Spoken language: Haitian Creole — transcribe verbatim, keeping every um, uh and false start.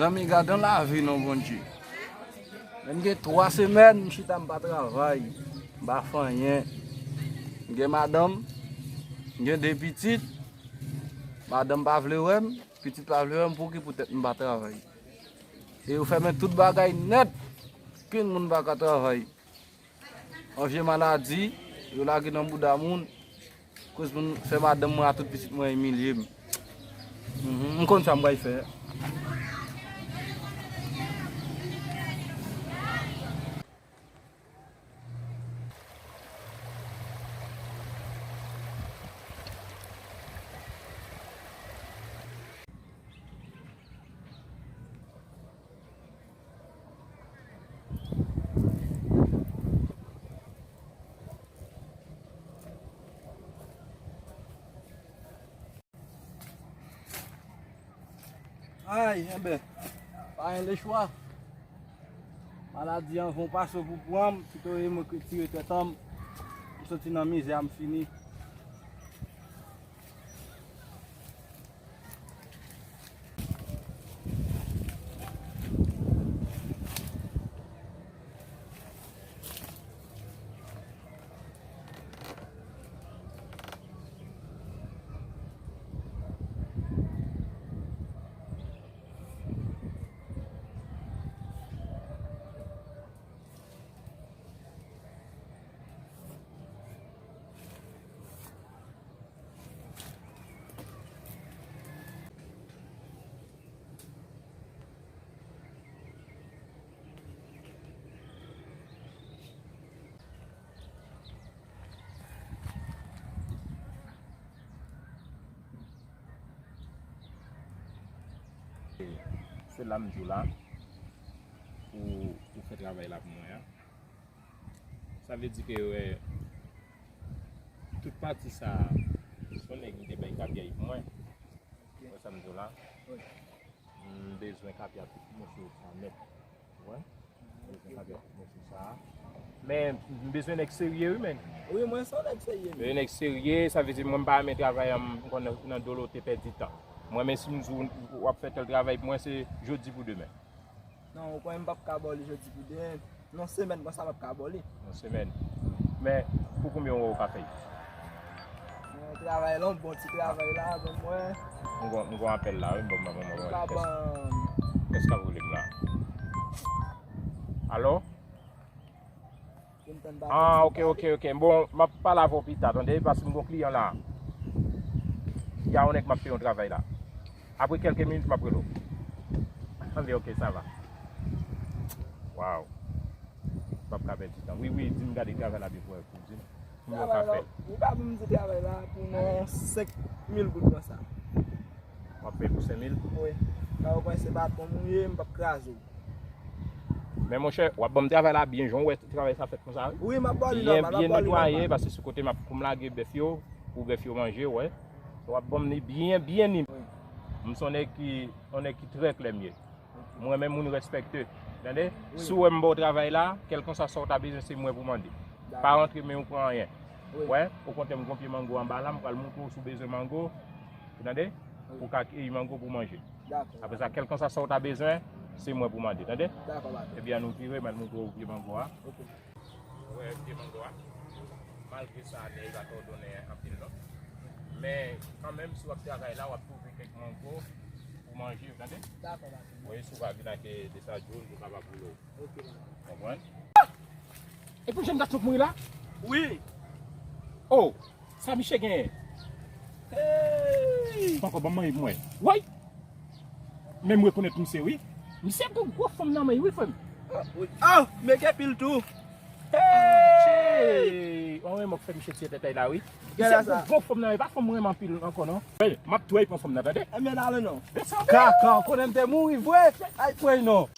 Zanmi, gade yon lavi non, Bondye. Men m gen twa semèn, m chita, m pa travay, m pa fè anyen. M gen madanm, m gen de pitit, madanm pa vle wè m, pitit pa vle wè m, pouki? Poutèt m pa travay. E yo fèmen tout bagay nèt, kenn moun pa ka travay. Yon vye maladi, yo lage nan bouda moun, koz moun fè madanm mwen ak tout pitit mwen imilye m. Mhm, m konn sa m pral fè. Ay, enben, pa gen lechwa. Maladi an, van pase pou pran m, si te ye mwen retire tèt an m, m soti nan mizè a, m fini. Se la m di w la, ou, ou fè travay la pou mwen an. Sa vle di ke, wè, tout pati sa a, se yon nèg m te bay kapyay pou mwen. Wè sa m di w la? M bezwen kapyay tout moso sa nèt. Wè. M bezwen kapyay tout moso sa. Men, m bezwen nèg serye, wi, men. Wi, mwen se yon nèg serye, men. Yon nèg serye, sa vle di mwen m pa renmen travay an, m konn nan dolo te pèdi tan. Mwen, men si m di w, w ap fè tèl travay pou mwen, se jodi pou demen. Non, ou konnen m p ap ka ba w li jodi pou demen. Nan semèn konsa m ap ka ba w li. Nan semèn. Men, pou konbyen w wè w ka fè l? Bon, travay la, yon bon ti travay la, ban mwen. M gon, m gon apèl la, wi, m ban m, ban m, ban m. Ou ka ban. Kès k ap rele m la? Alo? Ah, ok, ok, ok. Bon, m ap pale avè w pita, tande, paske m gon kliyan la. Y a yon nèg m ap fè yon travay la. Apre kèlke minit, m ap rele w. Anben, ok, sa va. Waw. M p ap ka pèdi tan. Wi, wi, di m gade travay la byen pou, pou di m. Kòman w ka fè? Ou ka ban m di travay la pou mwen senk mil goud konsa. W ap fè pou senk mil? Wi. Sa ou kwè se patwon m ou ye, m p ap kraze w. Men monchè, w ap ban m travay la byen jan w wè travay sa fèt konsa, wi. Wi, m ap ba w li nòmal, m ap ba w li nòmal. Byen netwaye, paske se kote m ap, pou m lage bèf yo, pou bèf yo manje, w wè. W ap ban m li byen, byen ni. Wi. M se yon nèg ki, yon nèg ki trè klè m ye. Mwen menm moun respekte. Tande? Wi. Si w wè m ba w travay la, kèlkanswa sa w ta bezwen, se mwen pou mande. Dakò. Pa rantre men w pran anyen. Wi. Wè, okontrè, m gon pye mango anba la, m pral montre w si w bezwen mango. Ou tande? Wi. Pou w ka keyi mango pou manje. Dakò. Apre sa, kèlkanswa sa w ta bezwen, se mwen pou mande, tande? Dakò, patwon. Ebyen, ann retire, m al montre w pye mango a. Ok. Ou wè pye mango a? Malgre sa, nèg la pa donnen anpil, non. Men, kanmenm, si w ap travay la, w ap twouve kèk mango pou manje, tande? Dakò, patwon. Wi, si w pa vin ak de sa jòn, ou kapab boule w. Ok, patwon. Konprann? E pou jèn gason k mouri la? Wi. Oh, sa misye genyen? Hey! Poko ban m manje pou mwen. Woy! Men m rekonèt misye, wi. Misye gen gwo fanm nan men, wi, frè m. Ah, men gen pil tou. Hey! Mwen renmen k fè misye tire tèt la, wi. Misye gen gwo fanm nan men, pa fanm mwen renmen anpil ankò, non. Hey, m ap twè pran fanm nan, tande? Ebyen, ale non. Desann. Kaka, konnen m te mouri vre. Ay, kwè non.